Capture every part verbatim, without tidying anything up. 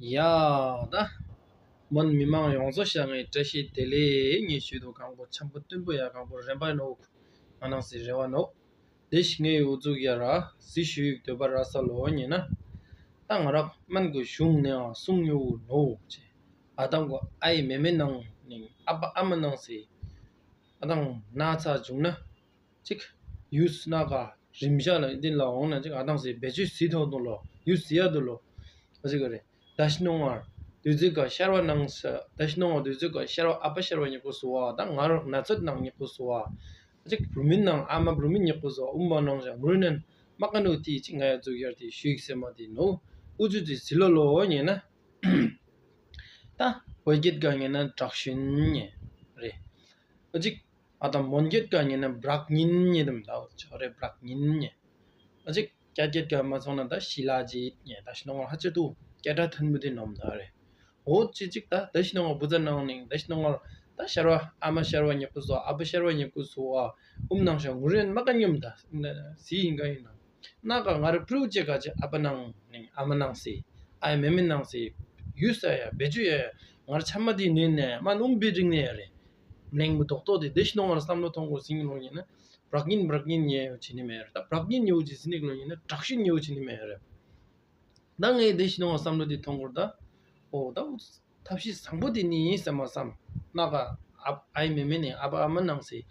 ཡ་ད། མོན་མི་མང་ཡོངས་སུ་ཤ་ངའི་བཀྲ་ཤིས་བདེ་ལེགས། ངས་ཞུ་དོ་གང་པོ་འཆམ་པོ་བསྟུན་པོ་ཡ་གང་པོ་རན་པ་ནོག་ང་ནང་སི་རེ་བ་ནོག་དེ་ཞིག་ངའི་འུ་ཚུགས་ཡ་ར་སི་ཞུ་ཡིག་འདོད་པ་ར་ས་ལོ་ཉེ་ན། ད་ང་རག་སྨན་གི་གཞུང་ནས་ཨང་གསུང་ཡོད་ནོ་ཅེ། ཨ་དང་གོ་ཨའི་མེ་མེ་ནང་ནིང་ཨ་པ་ཨ་མ་ནང་སི། ཨ་དང་ན་ཚ་བྱུང་ན། ཅིག་ཡུས་ན་ག་རིམ་བཞག་ལ་འདི་ལ་འོང་ན་ཅིག་ཨ་དང་སི་བེད་སྤྱོད་སི་ཐོག་ཏུ་ལོ་ཡུས་སི་ཡ་དུ་ལོ། ཨ་ཅིག་རེད། ད་ཤི་ནོ་ངར་དུས་ཚོད་ག་ཤར་བ་ནང་ས་ད་ཤི་ནོ་ངར་དུས་ཚོད་ག་ཤར་བ་ཨ་པ་ཤར་བ་ཉེ་པོ་སུ་བ་ད་ང་རོག་ན་ཚོད་ནང་ཉེ་པོ་སུ་བ། ཅིག་བུ་མིན་ནང་ཨ་མ་བུ་མིན་ཉེ་པོ་སུ་བ་ཨུམ་པ་ནང་ཞག་མུ་རུ་ནན་མ་ཀ་ནུ་ཏི་ཅིག་ང་ཡ་ཛུག་ཡར་ཏི་ཤུག་སེ་མ་ཏི་ནོ། ཨུ་ཙུ་ཏི་སི་ལོ་ལོ་ཉེ་ན། ད་བོད་སྐད་ག་ཉེ་ན་དྲག་ཤུན་ཉེ་རེད། ཨ་ཅིག་ཨ་ད་མོན་སྐད་ག་ཉེ་ན་བྲག་ཉིན་ཉེ་དམ་ད་ཨུ་ཅོ་རེ་བྲག་ཉིན་ཉེ། ཨ་ཅིག་སྐྱ་སྐད་ག་མ་སོང་ན་ད་ཤི་ལ་ཇི་ཉེ་ད་ཤི་ནོ་ཧ་ཅི་ཏུ་སྐད་གྲགས་མཐོན་པོ་དེ་ནོམ་ད་རེད། འོ་ཅི་ཅིག་ད་ད་ཤི་ནོ་བུ་ཛ་ནང་ནིང་ད་ཤི་ནོ་ད་ཤར་བ་ཨ་མ་ཤར་བ་ཉེ་པོ་སོ་ཨ་པ་ཤར་བ་ཉེ་པོ་སོ་ཨ་ཨུམ་ནང་ཤ་ངུ་རེན་མ་ཀ་ཉོམ་ད་སི་ཡིན་ག་ཡིན་ན། ན་ག་ང་རེ་པྲུ་ཅེ་ག་ཅེ་ཨ་པ་ནང་ནིང་ཨ་མ་ནང་སི་ཨའི་མེ་མེ་ནང་སི་ཡུ་ས་ཡ་བེ་ཅུ་ཡ་ང་རེ་ཆ་མ་དི་ནི་ནེ་མ་ནུམ་བི་རིང་ནེ་ཡ་རེ། མིང་མི་ཏོག་ཏོ་དེ་དེ་ཤི་ནོ་ང་རེ་བསམ་བློ་ཐོང་གོ་སིང་ལོ་ཡིན་ན། བྲག་ཉིན་བྲག་ཉིན་ཉེ་ཡོ་ཅི་ནི་མེ་རེ་ད་བྲག་ཉིན་ཉེ་བོ་ཅི་སི་ནིག་ལོ་ཡིན་ན་བྲག་ཤུན་ཉེ་བོ་ཅི་ནི་མེ་རེ། ད་ངས་དེ་ཤི་ནོ་ང་བསམ་བློ་དེ་ཐོང་གོ་ད། ཨོ་ད་འུ་ཐབས་ཤེས་བཟང་པོ་དེ་ནི་ཡིན་སེ་མ་བསམ། ན་ག་ཨ་ཨའི་མེ་མེ་ནི་ཨ་པ་ཨ་མ་ནང་སི་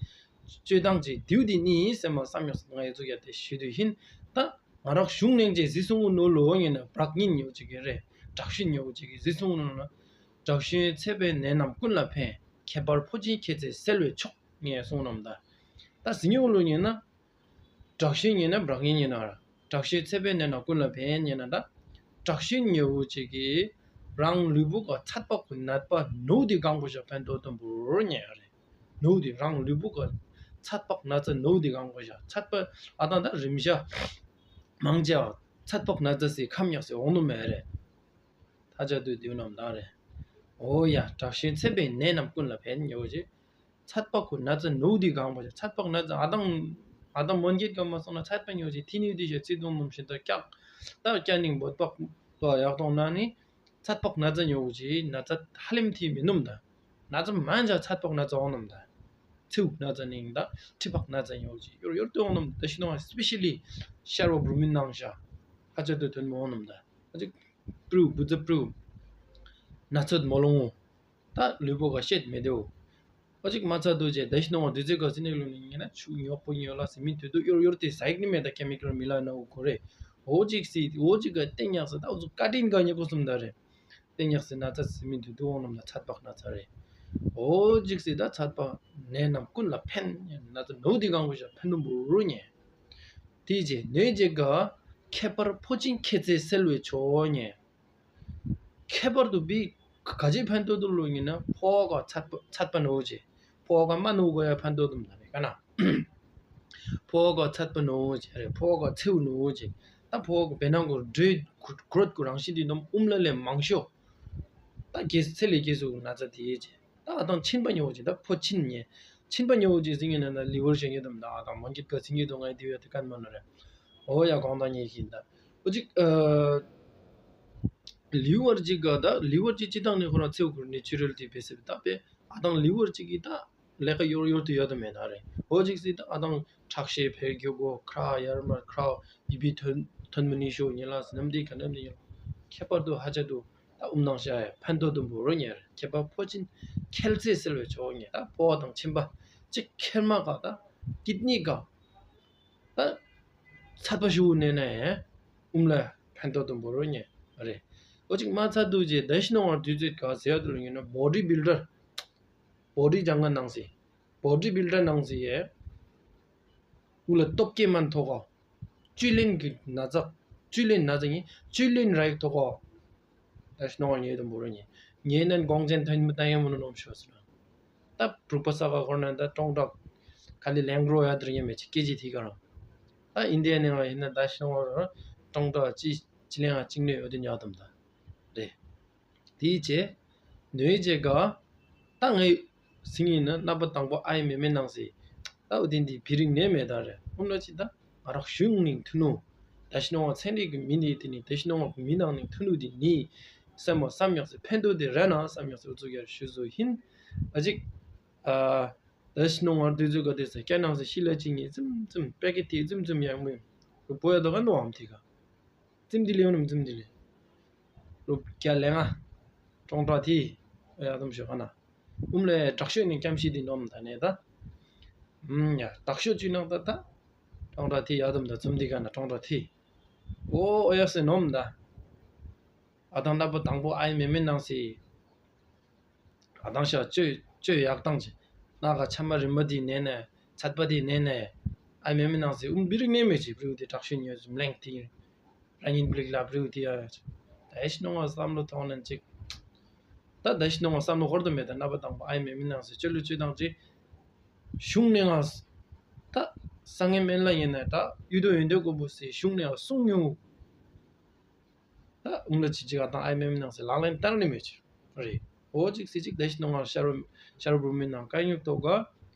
སྤྱོད་སྟངས་ཅིག་དེའུ་དེ་ནི་ཡིན་སེ་མ་བསམ་ཡོང་སེ་ང་ཡ་ཙུག་ཡ་དེ་ཞུ་དུས་ཡིན། ད་ང་རག་གཞུང་ནེང་ཅེ་ཟི་སུང་གུ་ནོ་ལོ་ཡིན་ན་བྲག་ཉིན་ཉོ་ཅིག་གི་རེད། བྲག་ཤུན་ཉོ་ཅིག་གི་ཟི་སུང་གུ་ནོ་ན། བྲག་ཤུན་ཚད་པའི་ནད་རྣམས་ཀུན་ལ་ཕན། ཁྱད་པར་ཕོ་ཆེན་ཁྱད་ཚད་སེལ་བའི་མཆོག་ངས་གསུང་ནམ་ད། ད་ཟི་ཉོ་ལོ་ཡིན་ན། བྲག་ཤུན་ཉེ་ན་བྲག་ཉིན་ཉེ་ན་ར། བྲག་ཤུན་ཚད་པའི་ནད་རྣམས་ཀུན་ལ་ཕན་ཉེ་ན་ད། བྲག་ཤུན་ཉེ་བོ་ཅིག་གིས་རང་ལུས་པོ་ག་ཚད་པ་གུ་ནད་པ་ནོ་དི་གང་པོ་ཞག་ཕན་ཐོགས་དུམ་བུར་ཉེ་རེད། ནོ་དི་རང་ལུས་པོ་ག་ཚད་པ་ན་ཚ་ནོ་དི་གང་པོ་ཞག་ཚད་པ་ཨ་ད་ད་རིམ་བཞག་མང་ཆེ་བ་ཚད་པ་ན་ཚ་སི་ཁམ་ཉག་སི་འོང་ནུ་མེ་རེད། ད་ཆ་དུས་དུས་ནམ་ད་རེད། ཨོ་ཡ་བྲག་ཤུན་ཚད་པའི་ནད་རྣམས་ཀུན་ལ་ཕན་ཉེ་བོ་ཅིག་ཚད་པ་ཁོ་ན་ཚ་ནོ་དི་གང་པོ་ཅིག་ཚད་པ་ན་ཚ་ཨ་དང་ཨ་དང་མོན་གྱི་གང་མ་སོང་ན་ཚད་པ་ཉོ་ཅིག་ཐི་ནི་དི་ཞེ་ཚི་དུང་ནོམ་ཤིན་ཏུ་ཀྱག་ད་ཀྱ་ནིང་བོད་པ་ཏོ་ཡག་ཏོང་ན་ནི་ཚད་པ་ན་ཚ་ཉོ་ཅིག་ན་ཚ་ཧ་ལེམ་ཐི་མི་ནུམ་ད། ན་ཚ་མན་ཇ་ཚད་པ་ན་ཚ་འོང་ནུམ་ད། ཚིའུ་ན་ཚ་ནིང་ད་ཁྲི་པག་ན་ཚ་ཉོ་ཅིག་ཡོར་ཡོར་ཏོ་འོང་ནུམ་ད་ཤི་ནོ་སི་པེ་ཤི་ལི་ཤར་བ་བུ་མི་ནང་ཤ་ཧ་ཅ་ཏོ་ཐོན་མ་འོང་ནུམ་ད། ཨ་ཅིག་པྲུ་བུ་ཛ་པྲུ་ན་ཚོད་མོ་ལོང་ངོ་། ད་ལུས་པོ་ག་བཤད་མི་བདེའོ། ཨོ་ཅིག་མ་ཚ་དུ་ཅེ་ད་ཤི་ནོ་བ་དུས་ཚོད་ག་སི་ནེ་ལུ་ནི་ངེ་ན་ཆུ་ཉོག་པོ་ཉོ་ལ་སི་མི་དུ་དུ་ཡོར་ཡོར་ཏེ་ཟ་ཡིག་ནི་མེ་ད་ཁེ་མི་ཀལ་མི་ལ་ན་འུ་གོ་རེ། ཨོ་ཅིག་སི་ཨོ་ཅིག་ག་ཏེ་ཉག་སི་ད་འུ་ཚུ་ཀ་ཏིན་ག་ཉེ་པོ་སུམ་ད་རེ། ཏེ་ཉག་སི་ན་ཚ་སི་མི་དུ་དུ་འོང་ནམ་ན་ཚད་པག་ན་ཚ་རེ། ཨོ་ཅིག་སི་ད་ཚད་པ་ནད་རྣམས་ཀུན་ལ་ཕན་ན་ཚ་ནོ་དི་གང་གོ་ཞག་ཕན་དུ་འབུ་རུ་ཉེ། དེ་རྗེས་ནོས་རྗེས་ག་ཁྱད་པར་ཕོ་ཆེན་ཁྱད་ཚད་སེལ་བའི་ཆོ་ཉེ། ཁྱད་པར་དུ་བི་ག་ཅི་ཕན་ཐོགས་དུ་ལོ་ཡིན་ན་ཕོ་བ་ག་ཚད་པ་ཚད་པ་ནོ་ཅེ། ཕོ་བ་ག་མ་ནོ་གོ་ཡ་ཕན་ཐོགས་དུ་མ་རེ་ག་ན། ཕོ་བ་ག་ཚད་པ་ནོ་ཅེ་རེ་ཕོ་བ་ག་ཚེའུ་ནོ་ཅེ། ད་ཕོ་བ་ག་བེ་ནང་གོ་འགྲོས་གུ་གྲོད་གུ་རང་བཞིན་དུ་ནོམ་ཨུམ་ལ་ལས་མང་ཤོ། ད་གེ་ཚེ་ལས་གེ་སུ་ན་ཚ་དེ་ཅེ། ད་ཨ་དང་ཕྱིན་པ་ཉོ་ཅིག་ད་ཕོ་ཕྱིན་ཉེ། ཕྱིན་པ་ཉོ་ཅིག་ཟིན་ཉེ་ན་ད་ལི་ཝར་ཞེ་ཉེ་དམ་ད་ཨ་དང་མོན་གྱི་ཀ་ཟིན་ཉེ་དོ་ང་དེ་ཡོད་དེ་ཀན་མ་ན་རེ། ཨོ་ཡ་གོང་ད་ཉེ་ཤིན་ད། ཨོ་ཅིག་ཨ་ལི་ཝར་ཅིག་ག་ད་ལི་ཝར་ཅིག་ཅི་དང་ནི་ཁོ་རང་ཚེའུ་ཁུར་ནི་ཅི་རལ་དེ་བེ་སེ་ད་པེ་ཨ་དང་ལི་ཝར་ཅིག་གི་ད་ལས་ཀ་ཡོར་ཡོར་དུ་ཡོད་དམ་མེ་ད་རེ། ཨོ་ཅིག་སི་ད་ཨ་དང་ཁྲག་ཤེད་འཕེལ་རྒྱུ་གོ་ཁྲག་ཡར་མར་ཁྲག་ཡི་བི་ཐོན་ཐོན་མི་ནི་ཤོ་ཉེ་ལ་སི་ནམ་དེ་ག་ནམ་དེ་ཡོད། ཁྱད་པར་དུ་ཧ་ཅ་དུ། ད་ཨུམ་ནང་ཤ་ཡ་ཕན་ཐོགས་དུམ་བུ་རུ་ཉེར་ཁྱད་པར་ཕོ་ཆེན་ཁྱད་ཚད་སེལ་བའི་ཆོག་ཉེ་ད་ཕོ་བ་དང་ཕྱིན་པ་གཅིག་ཁྱེར་མ་ག་ད་ཀིད་ནི་ག་ད་ཚད་པ་ཞུ་ནས་ནས་ཨུམ་ལ་ཕན་ཐོགས་དུམ་བུ་རུ་ཉེ་རེད། ཨོ་ཅིག་མ་ཚ་དུ་ཅེ་ད་ཤི་ནོ་བར་དུས་ཚོད་ག་ཟེར་དུ་ལ་ཉེ་ན་བོ་ཌི་བིལ་ཌར་བོ་ཌི་ལྗང་ང་ནང་སི་བོ་ཌི་བིལ་ཌར་ནང་སི་ཡེ། ཨུ་ལ་སྟོབས་སྐྱེད་མན་ཐོག་ག་བཅུད་ལེན་གྱི་ན་ཚ། བཅུད་ལེན་ན་ཚ་ཡིན། བཅུད་ལེན་ར་ཡིག་ཐོག་གོ། ད་ཤི་ནོ་ཉེ་དུ་འབོར་ཉེ། ཉེ་ནན་གོང་ཅན་ཐོན་མི་ད་ཡང་མུ་ནུ་ནོམ་ཤོ་སི་ན། ད་པྲུག་པ་ས་ག་གོར་ན་ད་ཀྲོང་ཀྲོག་ག་ལི་ལེང་གྲོ་ཡ་དར་ཉེ་མེ་ཆི་ཀེ་ཇི་ཐི་ག་རང་། ད་ཨིན་དི་ཡ་ནི་ང་ཡིན་ན་ད་ཤི་ནོ་ཀྲོང་ཀྲོག་ཅི་ཅི་ལེང་ང་ཅིག་ནོ་ཡོད་དུ་ཉོ་དམ་ད། རེད། དེའི་རྗེས། ནོའི་རྗེས་ག་ད་ངའི་སིང་ཡིན་ན་རྣམ་པ་དང་པོ་ཨའི་མེ་མེ་ནང་སི། ད་འུ་དེ་འདི་བི་རིང་ནས་མེད་ད་རེད་ཨུམ་ལ་ཅི་ད་ང་རག་ཞུང་ནིང་ཐུ་ནུ། ད་ཤི་ནོ་བ་ཚན་རིག་གི་མི་འདི་དེ་ནི་ད་ཤི་ནོ་བ་མི་ནང་ནིང་ཐུ་ནུ་དེ་ནི། སེམས་མོ་བསམ་ཡག་སི་ཕན་ཐོགས་དེ་རེད་ན་བསམ་ཡག་སི་ཨུ་ཚུགས་ཡར་ཞུ་བཟོ་ཡིན། ཨ་ཅིག་ཨ་ད་ཤི་ནོ་ངར་དུས་ཚོད་ག་དེ་ས་སྐྱ་ནང་སི་ཤི་ལ་ཅི་ཉི་ཙམ་ཙམ་པེ་ཀེ་ཏི་ཙམ་ཙམ་ཡག་མོ་ཡིན། རུ་པོ་ཡ་དོ་ག་ནོ་ཨམ་ཐི་ག་ཙམ་དི་ལེ་ཡོ་ནམ་ཙམ་དི་ལེ། རུ་ཀྱ་ལེ་ང་ཀྲོང་ཏྲ་ཐི་ཡ་དམ་ཞོ་ག་ན་ཨུམ་ལེ་དྲག་ཤོས་ནི་ཀྱམ་ཤི་དི་ནོམ་ད་ནེ་ད། ཨུམ་ཡ་དྲག་ཤོས་ཅུ་ནང་ད་ད། ཀྲོང་ཏྲ་ཐི་ཡ་དམ་ད་ཙམ་དི་ག་ན་ཀྲོང་ཏྲ་ཐི། ཨོ་ཨོ་ཡ་སེ་ནོམ་ད། ཨ་དང་ད་པོ་དང་པོ་ཨའི་མེ་མེ་ནང་སི། ཨ་དང་ཤ་བཅོས་བཅོས་ཡག་དང་ཅི། ན་ག་ཆ་མ་རིམ་པ་དེ་ནས་ནས་ཚད་པ་དེ་ནས་ནས། ཨའི་མེ་མེ་ནང་སི་ཨུམ་བི་རིག་ནས་མེ་ཅི་བྲིའུ་དེ་དྲག་ཤོས་ཉོས་ཅི་མ་ལེང་དེ། ར་ཉིན་བི་རིག་ལ་བྲིའུ་དེ་ཡ་ཡ་ཅི། ད་ཨེ་ཤི་ནོ་ང་བསམ་བློ་ཐོང་ནན་ཅིག་ད་ད་ཤི་ནོ་ང་བསམ་བློ་ཧོར་དུ་མེད་ད་ན་པ་དང་པོ་ཨའི་མེ་མེ་ནང་སི་བཅོས་ལུ་བཅོས་དང་ཅི། གཞུང་ནས་ང་ད་སང་ངེ་མེན་ལ་ཡིན་ན་ད་ཡུལ་དུ་ཡོན་ཏེ་དགོན་པོ་སི་གཞུང་ནས་ང་གསུང་ཉུང་། ད་ཨུང་ལ་ཅི་ཅི་ག་དང་ཨའི་མེ་མེ་ནང་སི་ལག་ལེན་བསྟར་ནི་མེད་ཅི་རེད། ཨོ་ཅིག་སི་ཅིག་ད་ཤི་ནོ་ང་ཤར་ཤར་བུ་མི་ནང་ཀ་ཉུག་ཏོ་ག་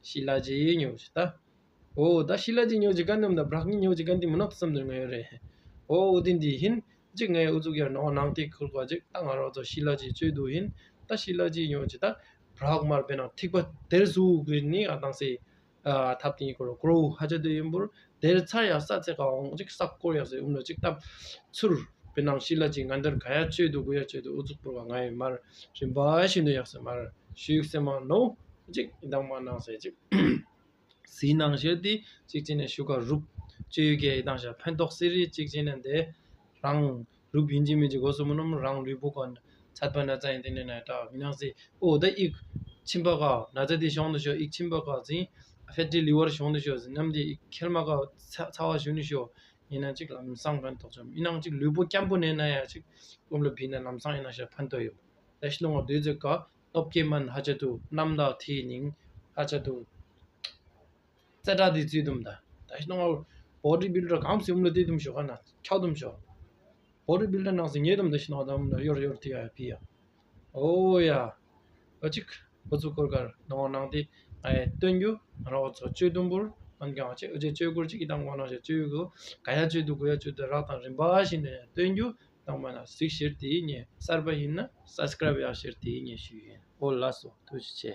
ཤི་ལ་ཅི་ཉོ་ཅི་ད། ཨོ་ད་ཤི་ལ་ཅི་ཉོ་ཅི་ག་ནམ་ད་བྲག་ཉི་ཉོ་ཅི་ག་འདི་མི་ནོག་བསམ་དུ་ངེ་ཡོད་རེད། ཨོ་ཨོ་དི་འདི་ཡིན་ཅིག་ངའི་ཨུ་ཚུགས་ཡར་ནོ་ནང་དེ་ཁུར་ག་ཅིག་ད་ང་རོ་ཚོ་ཤི་ལ་ཅི་བཅོས་དུ་ཡིན། ད་ཤི་ལ་ཅི་ཉོ་ཅི་ད་བྲག་མར་པེ་ནང་ཐིག་པ་དེར་སུ་གི་ནི་ཨ་དང་སི། ཐབ་ཏིང་གོ་རོ་ཀྲོ་ཧ་ཅ་དུ་ཡིན་པུར་དེར་ཚ་ཡ་ས་ཚེ་ཀ་འོང་ཅིག་ས་ཀོ་ཡ་སེ་ཨུམ་ལ་ཅིག་ཏབ་ཚུར་པེ་ནང་ཤི་ལ་ཅིག་ང་འདར་ག་ཡ་བཅོས་དུ་གུ་ཡ་བཅོས་དུ་ཨུ་ཚུགས་པུར་བ་ང་ཡི་མར་རིམ་པ་བཞིན་དུ་ཡག་སེ་མར་ཤུག་སེ་མ་ནོ་ཅིག་ཡི་དང་མ་ནང་སེ་ཅིག་སི་ནང་ཤེར་ཏི་ཅིག་ཅི་ནས་ཤུ་ཀ་རུབ་བཅོས་ཡུལ་གྱི་ཡི་དང་ཤ་ཕན་ཐོགས་སི་རི་ཅིག་ཅི་ནས་དེ་རང་རུབ་ཡིན་གཅིག་མིན་གཅིག་གོ་སོ་མོ་ནོམ་རང་ལུས་པོ་གོ་ཚད་པ་ན་ཚ་ཡིན་དེ་ནས་ན་ད་མི་ནང་སི་ཨོ་ད་ཨིག་ཕྱིན་པ་ག་ན་ཚ་དེ་བྱུང་དུ་ཤོ་ཨིག་ཕྱིན་པ་ག་ཟིན་ཕེ་ཊི་ལི་ཝར་བྱུང་དུ་ཤོ་ཟིན་ནམ་དེ་ཨིག་ཁེལ་མ་ག་ཚ་ཚ་བ་བྱུང་དུ་ཤོ་ཡིན་ན་ཅིག་ལམ་སང་ཕན་ཐོགས་ཆོམ་ཡིན་ནང་ཅིག་ལུས་པོ་སྐྱམ་པོ་ནས་ན་ཡ་ཅིག་ཨོམ་ལ་བི་ན་ལམ་སང་ཡིན་ན་ཤ་ཕན་ཐོགས་ཡོད། ད་ཤི་ལོང་བ་དུས་ཚོད་ག་སྟོབས་སྐྱེད་མན་ཧ་ཅ་དུ་གནམ་དག་ཐིའི་ནིང་ཧ་ཅ་དུ། རྩེ་གྲ་དེ་བཙུད་དུམ་ད། ད་ཤི་ནོ་ང་བོ་ཌི་བིལ་ཌར་གམ་སི་ཨུམ་ལ་དེ་དུམ་ཤོག་ག་ན་ཁྱག་དུམ་ཤོག་བོ་ཌི་བིལ་ཌར་ནང་སི་ངེ་དུམ་ད་ཤི་ནོ་ད་ཨུམ་ལ་ཡོར་ཡོར་དེ་ཡ་ཕི་ཡ། ཨོ་ཡ། ཨ་ཅིག་བུ་ཚུ་སྐོར་གར་ནོ་ནང་དེ་ཨེ་སྟོན་རྒྱུ་ང་རོ་ཚོ་བཅོས་དུམ་བུར་ཨན་ཀྱང་ཨ་ཅིག་ཨ་ཅེ་བཅོས་སྐོར་ཅིག་གི་དང་ངོ་ནང་ཞེ་བཅོས་ཡུ་གུ་ག་ཡ་བཅོས་དུ་གུ་ཡ་བཅོས་དུ་རག་དང་རིམ་པ་བཞིན་དུ་ཡ་སྟོན་རྒྱུ་དང་མ་ན་གཟིགས་ཤེར་དེ་ཉེ་གསར་པ་ཡིན་ན་སབ་སི་ཀ་རབ་ཡག་ཤེར་དེ་ཉེ་ཞུ་ཡིན། ཨོ་ལགས་སོ་ཐུགས་རྗེ་ཆེ།